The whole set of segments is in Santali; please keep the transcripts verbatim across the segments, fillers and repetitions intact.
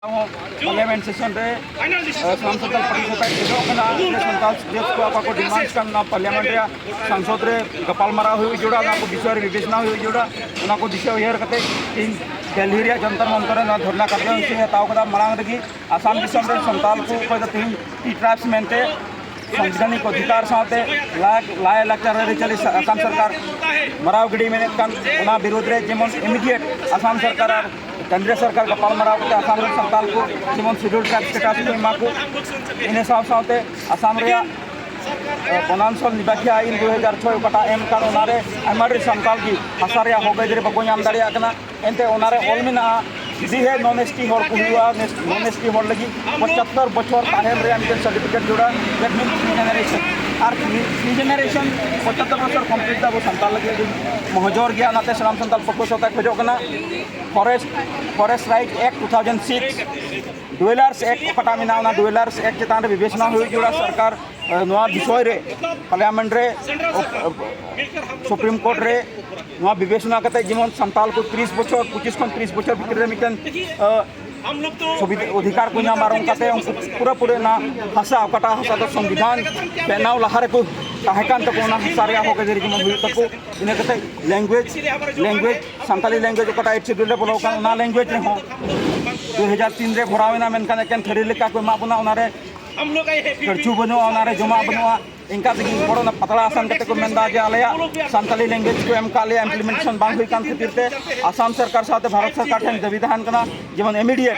ᱦᱚᱸ ᱯᱟᱨᱞᱤᱭᱟᱢᱮᱱᱴ ᱥᱮᱥᱚᱱ ᱨᱮ, ᱮ, ᱥᱟᱱᱟᱢ ᱥᱟᱱᱛᱟᱲ ᱯᱟᱹᱴᱤ ᱠᱚ ᱠᱷᱚᱡᱚᱜ ᱠᱟᱱᱟ ᱡᱮ ᱥᱟᱱᱛᱟᱲ ᱡᱟᱹᱛ ᱠᱚ ᱚᱠᱟ ᱠᱚ ᱰᱤᱢᱟᱱᱰ ᱠᱟᱱ, ᱚᱱᱟ ᱯᱟᱨᱞᱤᱭᱟᱢᱮᱱᱴ ᱨᱮᱭᱟᱜ ᱥᱟᱝᱥᱚᱫ ᱨᱮ ᱜᱟᱯᱟᱞᱢᱟᱨᱟᱣ ᱦᱩᱭᱩᱜ ᱡᱚᱲᱟ, ᱚᱱᱟ ᱠᱚ ᱵᱤᱥᱚᱭ ᱨᱮ ᱵᱤᱵᱮᱪᱚᱱᱟ ᱦᱩᱭᱩᱜ ᱡᱚᱲᱟ, ᱚᱱᱟ ᱠᱚ ᱫᱤᱥᱟᱹ ᱩᱭᱦᱟᱹᱨ ᱠᱟᱛᱮ ᱛᱮᱦᱮᱧ ᱫᱤᱞᱞᱤ ᱨᱮᱭᱟᱜ ᱡᱚᱱᱛᱚᱨ ᱢᱚᱱᱛᱚᱨ ᱨᱮ ᱱᱚᱣᱟ ᱫᱷᱚᱨᱱᱟ ᱠᱟᱨᱡᱚᱥᱩᱪᱤ ᱦᱟᱛᱟᱣ ᱠᱟᱫᱟ᱾ ᱢᱟᱲᱟᱝ ᱨᱮᱜᱮ ᱟᱥᱟᱢ ᱫᱤᱥᱚᱢ ᱨᱮᱱ ᱥᱟᱱᱛᱟᱲ ᱠᱚ ᱚᱠᱚᱭ ᱫᱚ ᱛᱮᱦᱮᱧ ᱴᱤ ᱴᱨᱟᱭᱵᱥ ᱢᱮᱱᱛᱮ ᱥᱚᱝᱵᱤᱫᱷᱟᱱᱤᱠ ᱚᱫᱷᱤᱠᱟᱨ ᱥᱟᱶᱛᱮ ᱞᱟᱭ-, ᱞᱟᱭᱼᱞᱟᱠᱪᱟᱨ ᱟᱹᱨᱤᱪᱟᱹᱞᱤ ᱥᱟ-, ᱟᱥᱟᱢ ᱥᱚᱨᱠᱟᱨ ᱢᱟᱨᱟᱣ ᱜᱤᱰᱤ ᱢᱮᱱᱮᱫ ᱠᱟᱱ, ᱚᱱᱟ ᱵᱤᱨᱩᱫᱽ ᱨᱮ ᱡᱮᱢᱚᱱ ᱤᱢᱤᱰᱤᱭᱮᱴ ᱟᱥᱟᱢ ᱥᱚᱨᱠᱟᱨ ᱟᱨ ᱠᱮᱱᱫᱨᱚ ᱥᱚᱨᱠᱟᱨ ᱜᱟᱯᱟᱞ ᱢᱟᱨᱟᱣ ᱠᱟᱛᱮ ᱟᱥᱟᱢ ᱨᱮᱱ ᱥᱟᱱᱛᱟᱲ ᱠᱚ ᱡᱮᱢᱚᱱ ᱥᱤᱰᱩᱞ ᱴᱨᱟᱭᱵ ᱥᱴᱮᱴᱟᱥ ᱠᱚ ᱮᱢᱟ ᱠᱚ᱾ ᱤᱱᱟᱹ ᱥᱟᱶ ᱥᱟᱶᱛᱮ ᱟᱥᱟᱢ ᱨᱮᱭᱟᱜ, ᱮ, ᱵᱚᱱᱟᱱᱪᱚᱞ ᱱᱤᱵᱟᱠᱷᱤᱭᱟ ᱟᱹᱭᱤᱱ ᱫᱩ ᱦᱟᱡᱟᱨ ᱪᱷᱚᱭ ᱚᱠᱟᱴᱟᱜ ᱮᱢ ᱠᱟᱱ, ᱚᱱᱟᱨᱮ ᱟᱭᱢᱟ ᱰᱷᱮᱨ ᱥᱟᱱᱛᱟᱲ ᱜᱮ ᱦᱟᱥᱟ ᱨᱮᱭᱟᱜ ᱦᱚᱠ ᱟᱹᱭᱫᱟᱹᱨᱤ ᱵᱟᱠᱚ ᱧᱟᱢ ᱫᱟᱲᱮᱭᱟᱜ ᱠᱟᱱᱟ᱾ ᱮᱱᱛᱮ ᱚᱱᱟᱨᱮ ᱚᱞ ᱢᱮᱱᱟᱜᱼᱟ, ᱡᱩᱫᱤ ᱦᱮ ᱱᱚᱱ ᱮᱥ ᱴᱤ ᱦᱚᱲ ᱠᱚ ᱦᱩᱭᱩᱜᱼᱟ, ᱱᱚᱱ ᱮᱥ ᱴᱤ ᱦᱚᱲ ᱞᱟᱹᱜᱤᱫ ᱯᱚᱸᱪᱟᱛᱛᱚᱨ ᱵᱚᱪᱷᱚᱨ ᱛᱟᱦᱮᱱ ᱨᱮᱭᱟᱜ ᱢᱤᱫᱴᱮᱱ ᱥᱟᱨᱴᱤᱯᱷᱤᱠᱮᱴ ᱡᱚᱲᱟ, that means three generation᱾ R three generation ᱯᱚᱸᱪᱟᱛᱛᱚᱨ ᱵᱚᱪᱷᱚᱨ ᱠᱚᱢᱯᱞᱤᱴ ᱫᱚ ᱟᱵᱚ ᱥᱟᱱᱛᱟᱲ ᱞᱟᱹᱜᱤᱫ ᱟᱹᱰᱤ ᱢᱚᱦᱚᱡᱚᱨ ᱜᱮᱭᱟ᱾ ᱚᱱᱟᱛᱮ ᱥᱟᱱᱟᱢ ᱥᱟᱱᱛᱟᱲ ᱯᱟᱹᱴᱷᱩᱣᱟᱹ ᱥᱟᱶᱛᱟ ᱠᱷᱚᱡᱚᱜ ᱠᱟᱱᱟ, Forest, Forest Right Act two thousand six, Dwellers Act ᱚᱠᱟᱴᱟᱜ ᱢᱮᱱᱟᱜᱼᱟ, ᱚᱱᱟ Dwellers Act ᱪᱮᱛᱟᱱ ᱨᱮ ᱵᱤᱵᱮᱪᱚᱱᱟ ᱦᱩᱭᱩᱜ ᱡᱚᱲᱟ᱾ ᱥᱚᱨᱠᱟᱨ, ᱮ, ᱱᱚᱣᱟ ᱵᱤᱥᱚᱭ ᱨᱮ ᱯᱟᱨᱞᱤᱭᱟᱢᱮᱱᱴ ᱨᱮ, ᱚ, ᱚ, ᱥᱩᱯᱨᱤᱢ ᱠᱳᱨᱴ ᱨᱮ ᱱᱚᱣᱟ ᱵᱤᱵᱮᱪᱚᱱᱟ ᱠᱟᱛᱮ ᱡᱮᱢᱚᱱ ᱥᱟᱱᱛᱟᱲ ᱠᱚ ᱛᱤᱨᱤᱥ ᱵᱚᱪᱷᱚᱨ, ᱯᱚᱸᱪᱤᱥ ᱠᱷᱚᱱ ᱛᱤᱨᱤᱥ ᱵᱚᱪᱷᱚᱨ ᱵᱷᱤᱛᱨᱤ ᱨᱮ ᱢᱤᱫᱴᱮᱱ, ᱮ, ᱥᱩᱵᱤᱫᱷᱟ, ᱚᱫᱷᱤᱠᱟᱨ ᱠᱚ ᱧᱟᱢ, ᱟᱨ ᱚᱱᱠᱟᱛᱮ ᱩᱱᱠᱩ ᱯᱩᱨᱟᱹᱯᱩᱨᱤ ᱚᱱᱟ ᱦᱟᱥᱟ, ᱚᱠᱟᱴᱟᱜ ᱦᱟᱥᱟ ᱫᱚ ᱥᱚᱝᱵᱤᱫᱷᱟᱱ ᱵᱮᱱᱟᱣ ᱞᱟᱦᱟ ᱨᱮᱠᱚ ᱛᱟᱦᱮᱸ ᱠᱟᱱ ᱛᱟᱠᱚ, ᱚᱱᱟ ᱦᱟᱥᱟ ᱨᱮᱭᱟᱜ ᱦᱚᱠ ᱟᱹᱭᱫᱟᱹᱨᱤ ᱡᱮᱢᱚᱱ ᱦᱩᱭᱩᱜ ᱛᱟᱠᱚ᱾ ᱤᱱᱟᱹ ᱠᱟᱛᱮ ᱞᱮᱝᱜᱩᱭᱮᱡᱽ, ᱞᱮᱝᱜᱩᱭᱮᱡᱽ, ᱥᱟᱱᱛᱟᱞᱤ ᱞᱮᱝᱜᱩᱭᱮᱡᱽ ᱚᱠᱟᱴᱟᱜ ᱮᱭᱤᱴ ᱥᱤᱰᱩᱞ ᱨᱮ ᱵᱚᱞᱚ ᱟᱠᱟᱱ, ᱚᱱᱟ ᱞᱮᱝᱜᱩᱭᱮᱡᱽ ᱨᱮᱦᱚᱸ ᱫᱩ ᱦᱟᱡᱟᱨ ᱛᱤᱱ ᱨᱮ ᱵᱷᱚᱨᱟᱣ ᱮᱱᱟ, ᱢᱮᱱᱠᱷᱟᱱ ᱮᱠᱮᱱ ᱛᱷᱟᱹᱨᱤ ᱞᱮᱠᱟ ᱠᱚ ᱮᱢᱟᱜ ᱵᱚᱱᱟ, ᱚᱱᱟᱨᱮ ᱠᱟᱹᱲᱪᱩ ᱵᱟᱹᱱᱩᱜᱼᱟ, ᱚᱱᱟᱨᱮ ᱡᱚᱢᱟᱜ ᱵᱟᱹᱱᱩᱜᱼᱟ᱾ ᱤᱱᱠᱟ ᱛᱮᱜᱮ ᱵᱚᱲᱚ ᱚᱱᱟ ᱯᱟᱛᱲᱟ ᱟᱥᱟᱱ ᱠᱟᱛᱮ ᱠᱚ ᱢᱮᱱᱫᱟ ᱡᱮ ᱟᱞᱮᱭᱟᱜ ᱥᱟᱱᱛᱟᱞᱤ ᱞᱮᱝᱜᱩᱭᱮᱡᱽ ᱠᱚ ᱮᱢ ᱠᱟᱜ ᱞᱮᱭᱟ, ᱤᱢᱯᱞᱤᱢᱮᱱᱴᱮᱥᱚᱱ ᱵᱟᱝ ᱦᱩᱭ ᱠᱟᱱ ᱠᱷᱟᱹᱛᱤᱨ ᱛᱮ ᱟᱥᱟᱢ ᱥᱚᱨᱠᱟᱨ ᱥᱟᱶᱛᱮ ᱵᱷᱟᱨᱚᱛ ᱥᱚᱨᱠᱟᱨ ᱴᱷᱮᱱ ᱫᱟᱹᱵᱤ ᱛᱟᱦᱮᱱ ᱠᱟᱱᱟ, ᱡᱮᱢᱚᱱ ᱤᱢᱤᱰᱤᱭᱮᱴ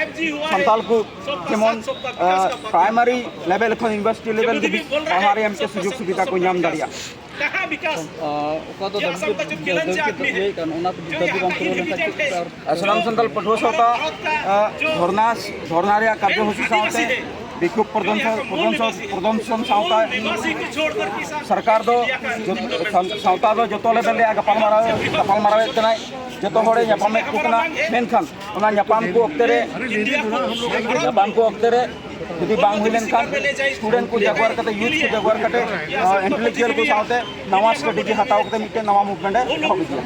ᱥᱟᱱᱛᱟᱞ ᱠᱚ ᱡᱮᱢᱚᱱ, ᱟᱸ, ᱯᱨᱟᱭᱢᱟᱨᱤ ᱞᱮᱵᱮᱞ ᱠᱷᱚᱱ ᱤᱭᱩᱱᱤᱵᱷᱟᱨᱥᱤᱴᱤ ᱞᱮᱵᱮᱞ ᱫᱷᱟᱹᱵᱤᱡ ᱯᱟᱲᱦᱟᱣ ᱨᱮᱭᱟᱜ ᱢᱤᱫᱴᱮᱱ ᱥᱩᱡᱳᱜᱽ ᱥᱩᱵᱤᱫᱷᱟ ᱠᱚ ᱧᱟᱢ ᱫᱟᱲᱮᱭᱟᱜ᱾ ᱟᱸ, ᱚᱠᱟ ᱫᱚ ᱫᱟᱹᱵᱤ ᱠᱚ, ᱫᱟᱹᱵᱤ ᱠᱚ ᱤᱭᱟᱹᱭ ᱠᱟᱱ, ᱚᱱᱟ ᱫᱟᱹᱵᱤ ᱵᱟᱝ ᱯᱩᱨᱟᱹᱣ ᱞᱮᱱᱠᱷᱟᱱ ᱪᱮᱫ ᱟᱨ ᱟᱨ ᱥᱟᱱᱟᱢ ᱥᱟᱱᱛᱟᱲ ᱯᱟᱹᱴᱷᱩᱣᱟᱹ ᱥᱟᱶᱛᱟ, ᱟᱸ, ᱫᱷᱚᱨᱱᱟ, ᱫᱷᱚᱨᱱᱟ ᱨᱮᱭᱟᱜ ᱠᱟᱨᱡᱚᱥᱩᱪᱤ ᱥᱟᱶᱛᱮ ᱵᱤᱠᱷᱳᱵ ᱯᱨᱚᱫᱚᱨᱥᱚᱱ, ᱯᱨᱚᱫᱚᱨᱥᱚᱱ, ᱯᱨᱚᱫᱚᱨᱥᱚᱱ ᱥᱟᱶᱛᱟ ᱥᱚᱨᱠᱟᱨ ᱫᱚ ᱡᱚᱛ-, ᱥᱟᱶ-, ᱥᱟᱶᱛᱟ ᱫᱚ ᱡᱚᱛᱚ ᱞᱮᱵᱮᱞ ᱨᱮᱭᱟᱜ ᱜᱟᱯᱟᱞᱢᱟᱨᱟᱣ, ᱜᱟᱯᱟᱞᱢᱟᱨᱟᱣᱮᱫ ᱠᱟᱱᱟᱭ, ᱡᱚᱛᱚ ᱦᱚᱲᱮ ᱧᱟᱯᱟᱢᱮᱫ ᱠᱚ ᱠᱟᱱᱟ, ᱢᱮᱱᱠᱷᱟᱱ ᱚᱱᱟ ᱧᱟᱯᱟᱢ ᱠᱚ ᱚᱠᱛᱮ ᱨᱮ, ᱧᱟᱯᱟᱢ ᱠᱚ ᱚᱠᱛᱮ ᱨᱮ ᱡᱩᱫᱤ ᱵᱟᱝ ᱦᱩᱭ ᱞᱮᱱᱠᱷᱟᱱ, ᱥᱴᱩᱰᱮᱱᱴ ᱠᱚ ᱡᱟᱜᱣᱟᱨ ᱠᱟᱛᱮ, ᱭᱩᱛᱷ ᱠᱚ ᱡᱟᱜᱣᱟᱨ ᱠᱟᱛᱮ, ᱟᱸ, ᱤᱱᱴᱮᱞᱮᱠᱪᱩᱭᱟᱞ ᱠᱚ ᱥᱟᱶᱛᱮ ᱱᱟᱣᱟ ᱥᱴᱨᱮᱴᱮᱡᱤ ᱦᱟᱛᱟᱣ ᱠᱟᱛᱮ ᱢᱤᱫᱴᱮᱱ ᱱᱟᱣᱟ ᱢᱩᱵᱷᱢᱮᱱᱴ ᱮ ᱮᱦᱚᱵ ᱤᱫᱤᱭᱟ᱾